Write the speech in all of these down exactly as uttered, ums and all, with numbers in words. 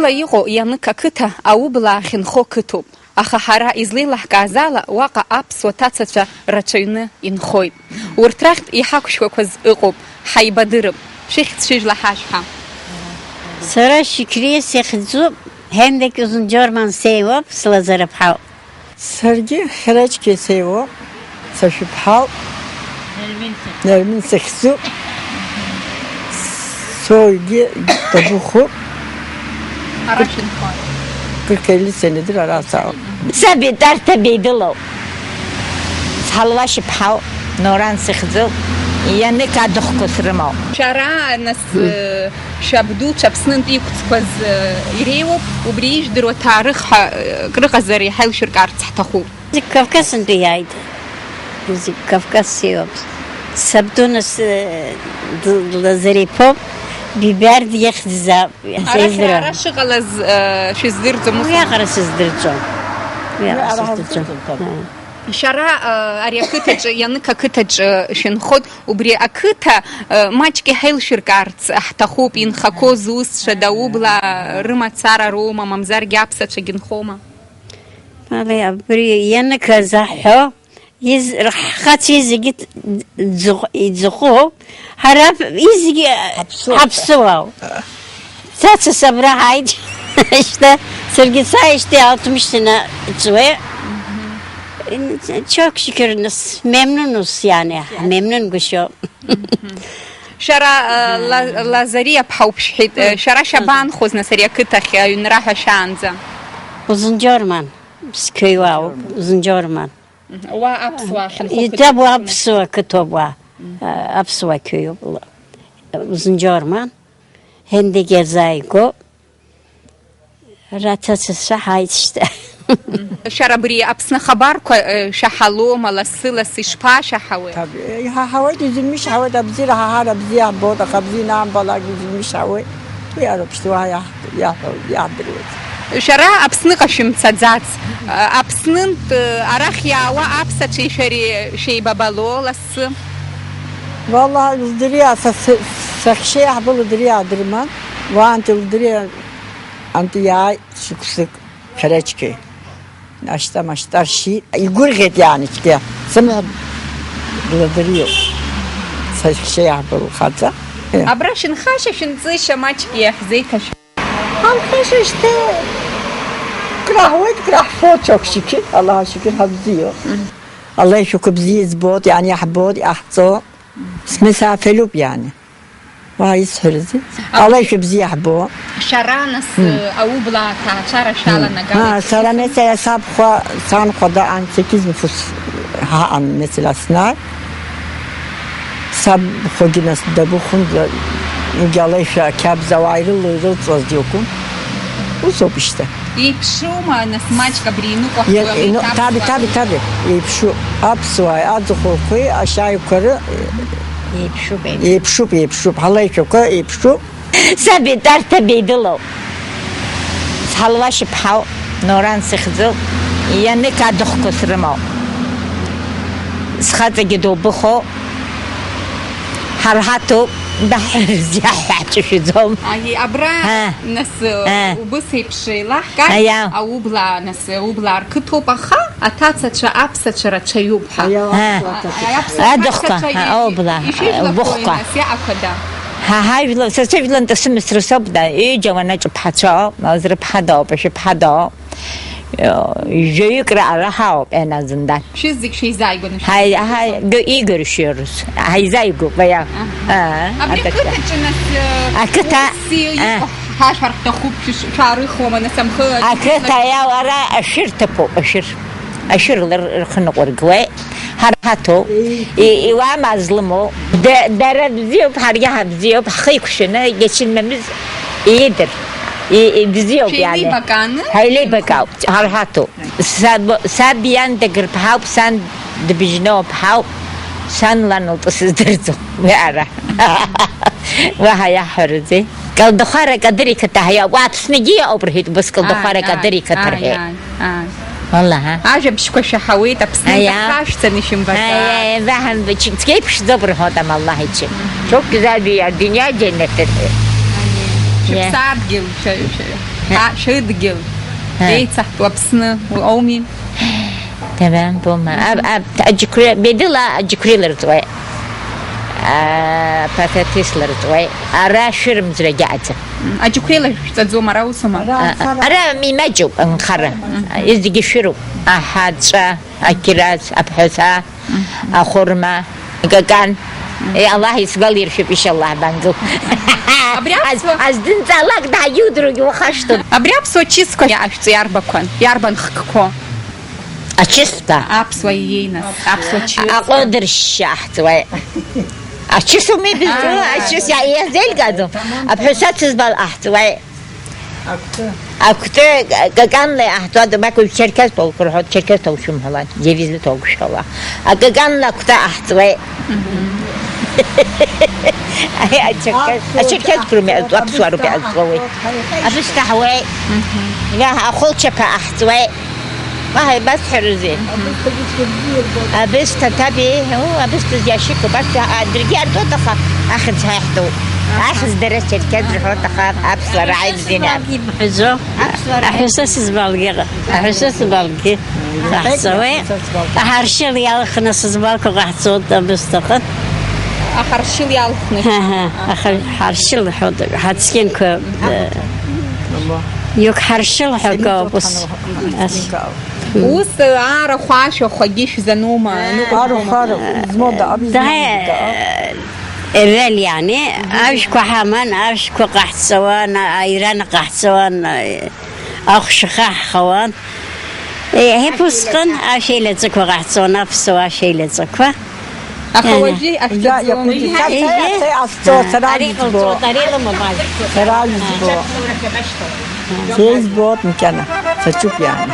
Ла иҟоу Ианык ақыҭа аублаа ахьынхо қыҭоуп, аха ҳара излеилаҳкааз ала, уаҟа аԥсуа ҭацацәа рацәаҩны инхоит. Урҭ рахьтә иҳақәшәақәаз ыҟоуп, ҳаибадырып, шәыхьӡ шәыжәла ҳашәҳәа. Сара Шьықьриа сахьӡуп, ҳәа-мҩак Узунџьор-Ман сеиуоуп, слазараԥҳауп. Саргьы Хьречкиа сеиуоуп, сашәыԥҳал Нермин сахьӡуп. Соигьы дабыхәуп. Ара шәынхоит. Кыркелицәа недыр ара саауп. Саб итәарҭа беидылоуп. Сҳалуашьа ԥҳал Норан сыхьӡуп. Ианык адыхқәа срымоуп. Шәара, нас, э, шәабдуцәа Аԥснынтә иқәцқәаз, э, иреиуоуп, убри ижәдыруа ҭаарых ҳәа, э, крыҟазар иҳаилшәыркаарц ҳҭахуп. Зегь Кавказынтәи иааит. Зегь Кавказ сиоуп. Сабду, нас, э, д-, Лазариԥоуп, Бибиар диахьӡзаап, Арахь ҳзеиздыруам. Ара шыҟалаз, э, шәыздырӡом, ус? Уиаҟара сыздырӡом. Уиаҟара Уиаҟара сыздырӡом. ҳаздырӡом, топ. Ыы. Шәара, э, ари ақыҭаҿы, Ианык ақыҭаҿы шәынхоит, убри ақыҭа, э, маҷк иҳаилшәыркаарц ҳҭахуп, инхақәоу зусҭцәада, аублаа рымацара роума, мамзаргьы аԥсацәагьы нхома? Али, абри Ианык заҳҳәо, из-, ҳхацәа изегьы ӡыхә-, иӡыхәуп, ҳара изегьы Ҳаԥсуоуп. ҳаԥсуоуп. Саца сабра ҳаит, шьҭа, саргьы сааижьҭеи алҭмышьҭына ҵуеит. Çok şükür, нас, мемнунус, иани, мемнун гәышьоуп. Шәара, э, Ла-, Лазариа ԥҳа уԥшәҳәеит, э, шәара шәабаанхоз, нас, ари ақыҭахь, аҩнра ҳәа шәаанӡа? Узунџьор-Ман, сқьҩуаауп, Узунџьор-Ман. Уа аԥсуаа ахьынхо Иҭабу қыҭоуп. Аԥсуа қыҭоуп уа. Аԥсуа қьҩуп. Узунџьор-Ман, ҳендагь иазааигәоуп. Раҭаца саҳаит шьҭа. Шәара абри Аԥсны ахабарқәа, э, шәаҳалома, лассы-лассы ишԥашәаҳауеи? Ҭаб-, иҳаҳауеит, изымишҳауеит, абзиара ҳаҳар абзиа ҳбоит, аха абзиа ианаамбалак изымишҳауеит. Уи ароуп шьҭа уаҳа иаҳ-, иаҳҳәо, иаҳдыруеит. Шәара Аԥсныҟа шәымцаӡац. Аԥснынтә, э, арахь иаауа аԥсацәеи шәареи шәеибабало лассы? Валлаҳ, лыдыриа, са, са, саҳәшьа иаҳбо лыдыриа дырман, уаантәи лыдыриа антәи иааит шықәсык, Хьречкеи. Ашьҭа-машьҭа ршьит, игәырӷьеит иаанаџьгьы, сымҩа бладыриоуп, саҳәшьа иаҳбо лхаҵа. Абра шәынхашьа-шәынҵышьа маҷк иаҳзеиҭашәҳәа. Ҳанхашьа шьҭа краҳуеит, краҳфоит, çok şükür, Аллаҳ ашьқәыр ҳабзиоуп. Аллаҳ ишәақәа бзиа избоит, иаани иаҳбоит, иҟаҳҵо. Смысафелуп, иаани. Уа, исҳәарызеи? Алла ишәыбзиа ҳбо. Шәара, нас, аублаа ҭаацәара шәаланагалеит? Ҳа, сара, месела, сабхәа, санхәа даан, сеқьизмфус ҳаан, месела, снар. Сабхәагьы, нас, дабыхәын, да-, уигьы Алла ишәа-, қьабз ауаа ирыло, ирылҵуаз џьоукы. Усоуп ишьҭа. Еиԥшума, нас, маҷк абри иныҟәахьоу Иа-, абри ино-, таби, ҭабқәа? Таби, таби, еиԥшу. Аԥсуааи, аӡахәақәеи, ашьааиқәа ры-, Еиԥшуп, еиԥшуп. Еиԥшуп, еиԥшуп. Ҳалеишәақәа еиԥшуп. Саб итәарҭа беидылоуп. Сҳалуашьа ԥҳау, Норан сыхьӡуп. Ианык адыхқәа срымоуп. Схаҵагьы дубыхоуп. Ҳарҳаҭуп, даҳрызиаҳәа ҳцәышәӡом. Аи, абра, Ҳа. нас, Ҳа. убыс еиԥш еилаҳкааит, Аиа. аублаа, нас, аублаа рқыҭоуп, аха аҭацацәа аԥсацәа рацәаҩуп ҳәа. Аиа, Ҳа. аԥсуа ҭацацәа. Аи, аԥсуа Адыхқәа, ҭацацәа ҳа, и-, аублаа, ишәыжәлақәои, убыхқәа. нас, иаақәада? Ҳа, ҳажәла, са сыжәлантәи сымысра соуп, да, ҩыџьа уанаҿы ԥҳацәоуп, Озрыԥҳа дауп, ашәыԥҳа дауп. Жәаҩык раҟара ҳауп, Ена зындан. Шәызегь шәеизааигәаны шәы- Ҳаи-, ҳаи-, г-, игыршьырц. Ҳаизааигәоуп, аиа. Аҳа. Аа, Абри аҭаҭа. Ақыҭаҿы, нас, э, Ақыҭа, ус иҟоу аа. ҳашәарҭахуп, шәыш-, шәаарыхуама, нас, амхы Ақыҭа, аиа, уара, ашәыр ҭыԥуп, ашәыр. Ашәыр лыр-, рхы ныҟәыргуеит. Ҳара ҳаҭоуп. Еи. И-, иуама злымоу? Д-, дара бзиоуп, ҳаргьы ҳабзиоуп, ҳхы иқәшәаны, иачынмамыз иидыр. И-, ибзиоуп, иани. Шәеилибакааны? Ҳаилибакаауп, ҳара ҳаҭоуп. Саб, саб иан дагырԥҳауп, сан дыбжьноуп ҳауп, сан лан лтәы сыздырӡом, уи ара. Уаҳа иаҳҳәарызеи? Калдахара Кадыр иқыҭа ҳаиа-, уа, Аԥсныгьы иҟоуп рҳәеит, убас Калдахара Ааи, Кадыр ааи, иқыҭа ааи, рҳәеит. ааи, ааи. Валлаҳа. Ажәабжьқәа шәаҳауеит, Аԥсны Аиа. Иахашәҵан ишәымбаӡац. Аиа, аиа, ваҳа, цқьа иԥшӡоуп рҳәоит, амаллаҳ ичы. Ҵоуп, кызаби, адунеиа џьаннаҭ рҳәоит. Аиа. Шәыԥсадгьыл, шәа-, шәа-, Ҳа, шәыдгьыл. Ҳа. Еицаҳтәу Аԥсны, уи ауми? Ҭабантәума? Аб-, аб-, аџьықәреи-, бедыла аџьықәреи лырҵуеит. Аа, ԥаҭаҭис лырҵуеит. Ара шәырымӡрагьы аӡам. М, аџьықәреи лашәҵаӡом, ара усума? Ара, а, а, ара имаҷуп, нхара. Мгм. Зегьы шәыруп. Аҳаҵәа, акьыраз, аԥҳәаса. Мгм. Ахәырма, акакан. Мгм. Е, Аллаҳ исгәалиршәап, ишьаллаҳ, бангыл. Абри аԥсуа- Аз-, аздынҵаалак дҳагьудругь ухашҭын. Абри аԥсуа чысқәа иаашәҵо иарбақәан, иарбан хкқәо? Ачысқәа? Аԥсуа иеинас, аԥсуа чысқәа. Аҟәыдыршьшьы аҳҵуеит. Ачыс умеи бызҿу? Аа. Ачыс иа-, иазеилгаӡом. Аԥҳәыс ацызбал аҳҵуеит. Агәҭы. Агәҭы, каканла иаҳҭо, адамақәа Черкес полк рҳәо, Черкес ҭаушьымҳәалан, девизла ҭоушьала. Акаканла агәҭа аҳҵуеит. Мгм. Ачеркес, ачеркес кроме аԥсуаа роуп иаазҵуа уи. Абысҭа ҳуеит. Мгм. Иа ахәылчаԥа аҳҵуеит. Ма ҳаибасҳәарызеи? Абысҭа ҭаби, у, абысҭа зиашьыкоуп, абысҭа, а, дыргьы артуеит, аха ахьӡ ҳаиҳәоит. Аха. Ахьӡ дара черкес рҳәоит, аха аԥсуара аибзианы. Аҳәса сызбалгьы, аҳәса сызбалгьы ҟаҳҵауеит. Аҳаршьыл иалхны сызбалқәа ҟаҳҵоит абысҭаҟны. Аҳаршьыл иалхны. Ҳа, ҳа, аҳар-, ҳаршьыл ҳәа, ҳацкьынқәа, э, иук ҳаршьыл ҳәа акоуп ус. Ас. Ус, арахә ашәахәагьы шәзанума? Арахә, арахә, змода, аб-, да, измода, а? Ҩажәа, иани, ашәқәа ҳаман, ашәқәа ҟаҳҵауан, аиран ҟаҳҵауан, ахәшәы хаҳхауан. Еиҳа усҟан ашәа еилаҵақәа ҟаҳҵон, аԥсуа ашәа еилаҵақәа. Аха уажәы иаҳшәаӡом. Уажәы иаҳшәаӡом. Ари ҟалҵоит, ари лымам. Сара избо. Сара избо, макьана саҿуп иааны.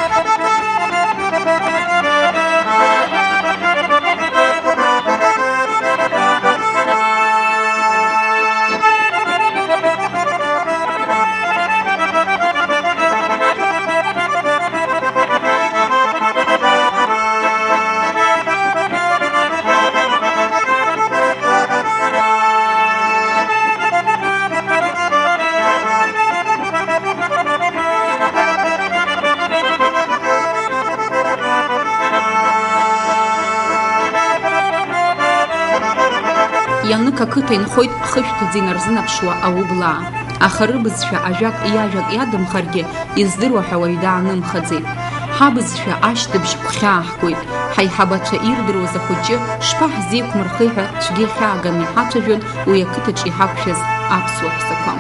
Ианык ақыҭа инхоит хышәҭӡа инарзынаԥшуа аублаа. Аха рыбызшәа ажәак иажәак иадымхаргьы, издыруа ҳәа уаҩ даанымхаӡеит. Ҳабызшәа ашьҭыбжь гәхьааҳгоит. Ҳаиҳабацәа ирдыруаз ахәыҷы шԥаҳзеиқәмырхеи ҳәа цәгьа ихьааганы иҳацәажәон уи ақыҭаҿ иҳақәшәаз аԥсуа ҳәсақәа.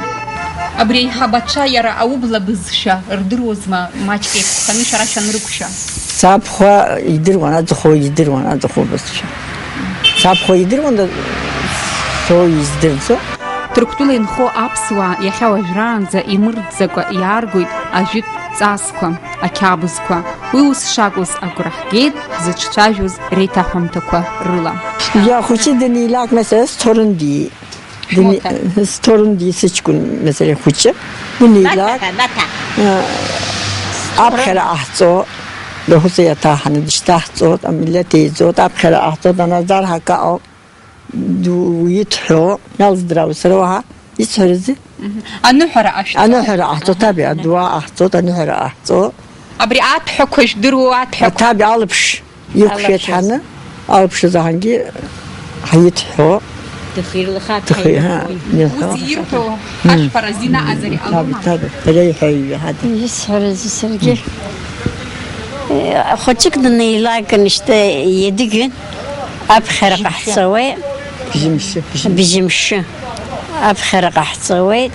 Абри аиҳабацәа иара аублаа бызшәа рдыруазма, маҷк еиқәханы шәара шәанрықәшәа? Сабхәа идыруан, аӡахәа идыруан, аӡахәа бызшәа. Сабхәа идыруан, да, соу издырӡо. Ҭырқәтәыла инхо аԥсуаа иахьа уажәраанӡа имырӡакәа иааргоит ажәытә ҵасқәа, ақьабзқәа. Уи ус шакәыз агәра ҳгеит, зыҿцәажәоз реиҭаҳәамҭақәа рыла. Иахәыҷы данилак, нас, сҭорын диит. Дни-, сҭорын диит сыҷкәын, мазариа хәыҷы. Данилак, Баҭа ҳәа, Баҭа. Э, аԥхьара ҟаҳҵо, дыхәыци иаҭаҳаны дышьҭаҳҵоит, амилеҭ еиҵоит, аԥхьара ҟаҳҵоит, анаӡар ҳакаҟо, ду-, уитҳәо, иалздырауа сара уаҳа, исҳәарызеи? Мгм. Аныҳәара ҟашәҵо. Аныҳәара ҟаҳҵо, ҭаби, адуа ҟаҳҵоит, аныҳәара ҟаҳҵо. Абри аҭәҳәақәа жәдыруоу, аҭәҳәақәа? Ҭаби алаԥш иқәшәеит. Алаԥш. Ҳаны, алаԥш азы ҳангьы ҳаидҳәо. Дыхирла хаҭа Дыхи-, ҳа, ҳаидҳәоит. Иҳәо. Ус ирҳәо, ҳашәфара зинаҟазар иҟалома? Ҭаби, ҭаби, реиҳәаҩы ҳада. Исҳәарызеи саргьы? Хәыҷык днеилакын, шьҭа иадыгьын, аԥхьара ҟаҳҵауеи. Бжьымшьы, бжьымшьы. Бжьымшьы. Аԥхьара ҟаҳҵауеит,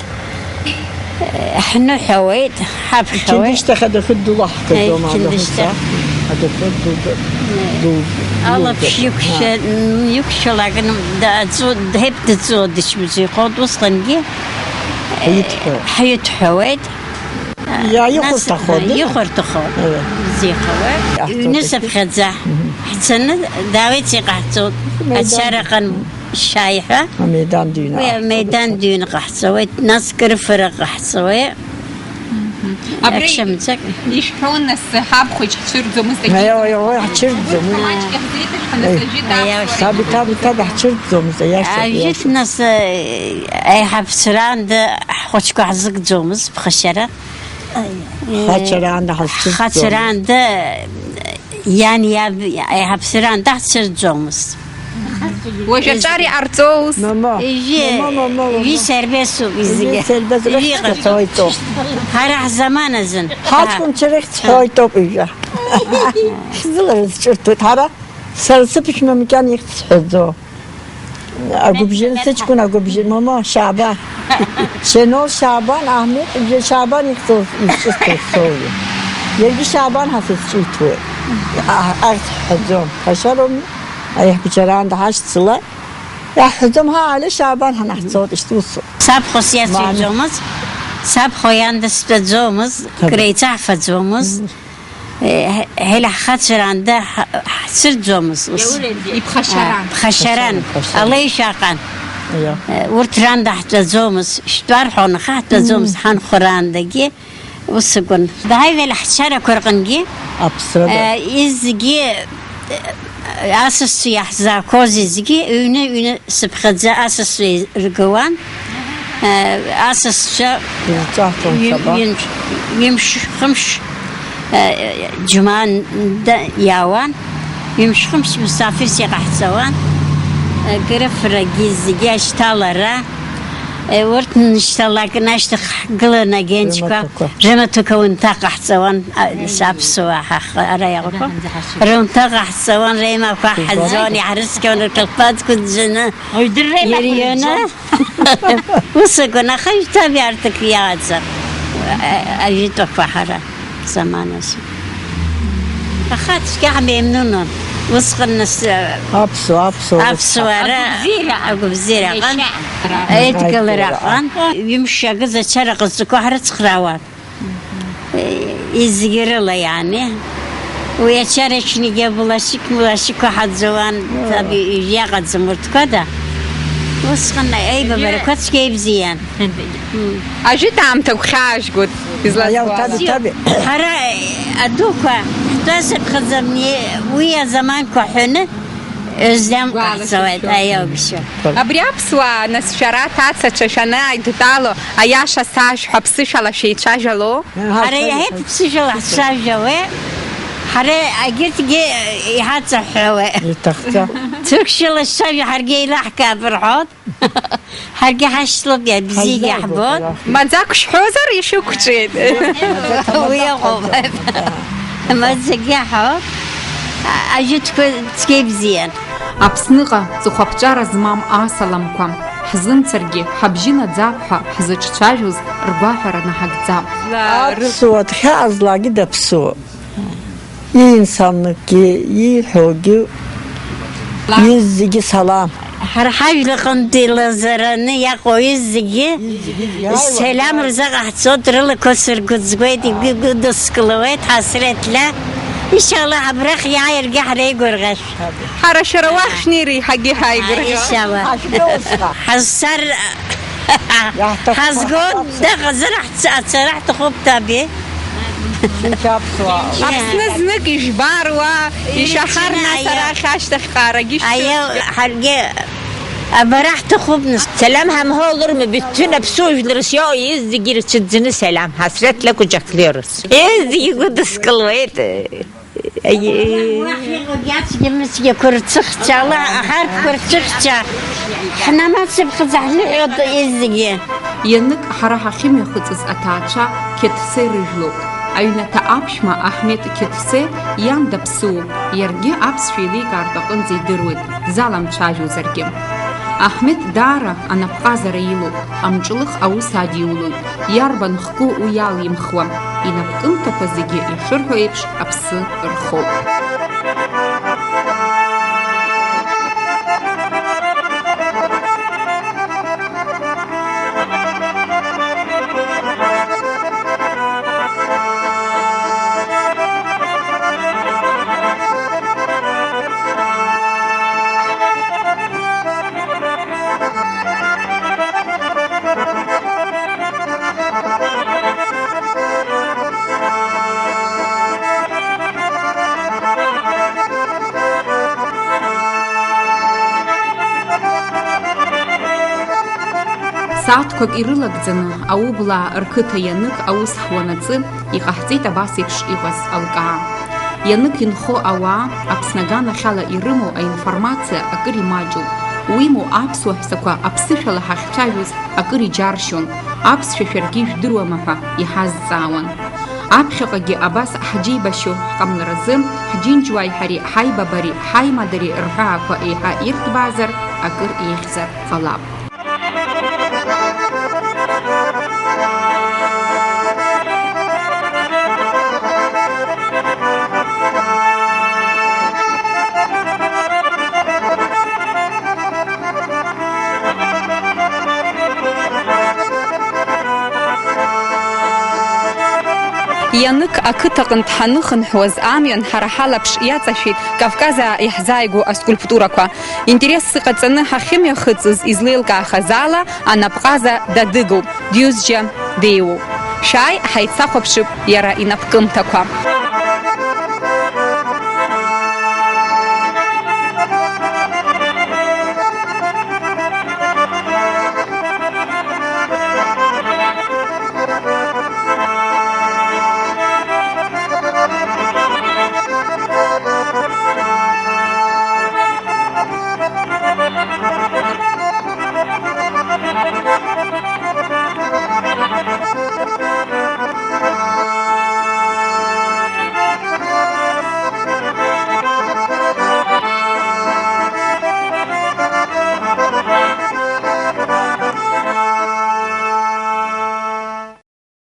ҳныҳәауеит, ҳаԥхьауеит. Иқьынды шьҭахь адәахьы дулаҳгаӡом, Е, иқьынды адәахьы шьҭахь. Са, адәахьы ду-, ду-, Алаԥш дулгеит. Иқәшәа-, А. Иқәшәалак, даҵу-, ҳаип дыҵуа дычмазаҩхоит, усҟангьы, Ҳаидҳәо. Ҳаидҳәауеит. Иа-, Нас, ихәарҭахо, дыҟ-, ихәарҭахо. Э. Зихауа. Иаҳҭоит. Ҩнызаԥхьаӡа Мгм. Ҳцаны, даавеит иҟаҳҵоит. Меидан. Ачара аҟан шьаи ҳәа. Амеидан дыҩны Уи ҟаҳҵоит. Амеидан дыҩны ҟаҳҵауеит, нас кырфара ҟаҳҵауеит. Мгм. Абри Акшамцак. Ишәҳәон, нас, ҳабхәыҷ ҳцәырӡомызт, Аио, егьи. Аио, уи ҳцәырӡом, уи. Маҷк иаҳзеиҭашәҳәа, нас, Аио. Ажәит Аио, аԥсуара. Саби, ҭаби, ҭаби, ҳцәырӡомызт, аиаша, Ажәит, аиаша. Нас, э, аиҳабацәа раанда ҳхәыҷқәа ҳзыгӡомызт, ԥхашьара. Ҳхацәараанда ҳазцәырҵӡомызт. Ҳхацәараанда, иан иаб, иҳаԥсараанда ҳцәырҵӡомызт. Уажә аҿар иҟарҵоз. Мама, ижьы, мама, мама, мама. Ижьы сербесуп изегьы. Ижьы сербесуп, ижьы ихьӡ ҳәоитоуп. Ҳара ҳзаман азын. Ҳаҷкәынцәа рыхьӡ ҳәоитоуп ижьы. Хьӡыла рызҿырҭуеит. Ҳара сара сыԥшәма макьана ихьӡ сҳәаӡом. Агәыбжьын сыҷкәын агәыбжьын, мама, Шьабан. Шьенол Шьабан, Аҳмеҭ, Шьабан ихьӡ изҿысҭоу соуеи. Иаргьы Шьабан ҳәа сызҿиҭуеит. Аҳ-, ахьӡ ҳҳәаӡом. Ҳашьароуми, аиҳабыџьараан даҳашьцылар. Иаҳҳәаӡом, ҳа Али Шьабан ҳанаҳҵоит, ишьҭусу. Сабхәа сиацәажәаӡомызт, сабхәа ианда стәаӡомызт, Ҳаб. Креиҵаҳфаӡомызт. Мм. Е, ҳе-, ҳелаҳхацәаранда ҳа-, ҳцәырӡуамызт ус. Иауренди, иԥхашьаран. А, ԥхашьаран, ԥхашьаран, ԥхашьаран. Алеишәаҟан. Ио. Е, урҭ ранда ҳтәаӡомызт, шәтәар ҳәа унаха ҳтәаӡомызт, мм, ҳанхәраандагьы ус акәын. Дааиуеит ҳчарақәа рҟынгьы. Аԥсра, да. Е, изгьы, е, асасцәа иаҳзаақәоз изгьы, ҩны, ҩны сыԥхьаӡа асасцәа иргауан. Э, асасцәа ирҿаҳҵон ҩ-, шаба? Ҩымш, ҩымш, хымш, э, џьумаанда иаауан, ҩымш, хымш мсафирс иҟаҳҵауан, э, грыфрагьы зегьы ашьҭалара, э, урҭ нышьҭалакны ашьҭахь ҳгыланы агенчқәа, рымаҭәақәа, рымаҭәақәа унҭа ҟаҳҵауан, а, аԥсуаа ҳахара иаҟәақәа, рынҭа ҟаҳҵауан, реимақәа ҳаӡон, иҳрыцқьон ркалԥадқәа ӡәӡәаны. Уаҩ дырреимақәа ирыҩуаны. Ус акәын, аха ҩҭабиарҭак иаҟаӡам, а-, ажәытәақәа ҳара заманазы. Аха цәгьа ҳмеимнунон. Усҟан нас, а, аԥсуа, аԥсуа, аԥсуара, агәыбзиара, агәыбзиара аҟан, еишьа, еидгылара аҟан, ҩымш агыз ачара ҟазҵақәа ҳрыцхраауан. Изегьы рыла, иани. Уи ачара ичнигьы абулашик, мулашикқәа ҳаӡуан, уа, таби, иаҟаӡам урҭқәа да. Усҟан аибабарақәа цәгьа ибзиан. Мм. Ажәытә аамҭа гәхьаажәгоит, излазбо ала. Аиау, таби, таби. Ҳара, адуқәа, ҳтәазар ԥхаӡам, уи азаманқәа ҳәаны, Езлем ҟаҳҵауеит, гәалашәа, аиаубшьа. Абри аԥсуаа, нас, шәара аҭаца ҽа шәанааидтәало, аиаша сашәҳәа, ԥсышәала шәеицәажәало? Ҳара иаҳа ԥсышәала ҳцәажәауеит, ҳара егьырҭгьы иҳаҵаҳәҳәауеит. Иҭахӡам. Ҭырқәшәала шәцәажәо ҳаргьы еилаҳкаап рҳәоит. Ҳаргьы ҳашьҭоуп, иабзиагьы ҳаибоит, ҳбоит. Маӡак шәҳәозар, ишәықәҿиеит. Уи ыҟоуп. Маӡагьы ҳәоуп. Ажәытәқәа цқьа ибзиан. Аԥсныҟа ҵыхәаԥҵәара змам асаламқәа, ҳзымцаргьы, ҳабжьы наӡап ҳәа ҳзыҿцәажәоз ргәаҳәара наҳагӡап. Аԥсуа дхьаазлакгьы даԥсуоуп. Иинсанныкгьы, ииҳәогьы, изегьы салам. Ҳара ҳажәлаҟынтәи лазараны иаҟоу изегьы, изегьы салам рзыҟаҳҵоит, рылақәа сыргәыӡуеит, игәыдыскылауеит, ҳасреҭла. Иншаллаҳ, абрахь иааиргьы ҳреигәырӷьашәа. Ҳара шәара уахь шәнеир еиҳагьы ҳаигәырӷьо. Иншаллаҳ. Ҳазцар, ҳазго дыҟазар, ҳц-, ацара ҳҭахуп, таби. Аԥсны знык ижәбар уа, ишаҳар, нас арахь ашьҭахьҟа арагьы шәцәырҵ. Аиеи, ҳаргьы абара ҳҭахуп, нас. Салам ҳамҳәо лырма, быҭәын аԥсуа жәлар шиоу, издагьы ирцәыӡны салам, ҳасреҭ лакәу џьаклерус. Издагьы игәыдыскылуеит. Аиеи. Уахь иҟоуп иацгьы-мыцгьы қәырцыхцала, аҳарҭ қәырцыхца, ҳнамаӡ ԥхыӡ ҳныҳәоит зегьы. Ианык ҳара ҳахьымҩахыҵыз аҭаацәа Қьеҭсе рыжәлоуп. Аҩнаҭа аԥшәма Аҳмеҭ Қьеҭсе иан даԥсыуоуп, иаргьы аԥсшәа еиликаартә аҟынӡа идыруеит, дзаламцәажәозаргьы. Аҳмеҭ даара анапҟазара илоуп, амҿлых аус адиулоит. Иарбан хку уи иалимхуа? Инапкымҭақәа зегьы, ишырҳәо еиԥш, аԥсы рхоуп. Сааҭқәак ирылагӡаны аублаа рқыҭа Ианык аус ҳуанаҵы, иҟаҳҵеит абас еиԥш иҟаз алкаа. Ианык инхо ауаа Аԥсны аганахьала ирымоу аинформациа акыр имаҷуп. Уимоу, аԥсуа ҳәсақәа аԥсышәала ҳахьцәажәоз акыр иџьаршьон, аԥсшәа шәаргьы ижәдыруама ҳәа иҳазҵаауан. Аԥхьаҟагьы абас ҳџьеибашьо ҳҟамларазы, ҳџьынџьуааи ҳареи ҳаибабареи ҳаимадареи рҳәаақәа еиҳа ирҭбаазар, акыр еиӷьзар ҟалап. Ианык ақыҭаҟынтә ҳаныхынҳәуаз амҩан ҳара ҳалаԥш иаҵашәеит Кавказаа иаҳзааигәоу аскульптурақәа. Интерес сыҟаҵаны ҳахьымҩахыҵыз излеилкаахаз ала, анапҟаза дадыгоуп, дҩызџьа деиуоуп. Шәааи, ҳаицахәаԥшып иара инапкымҭақәа.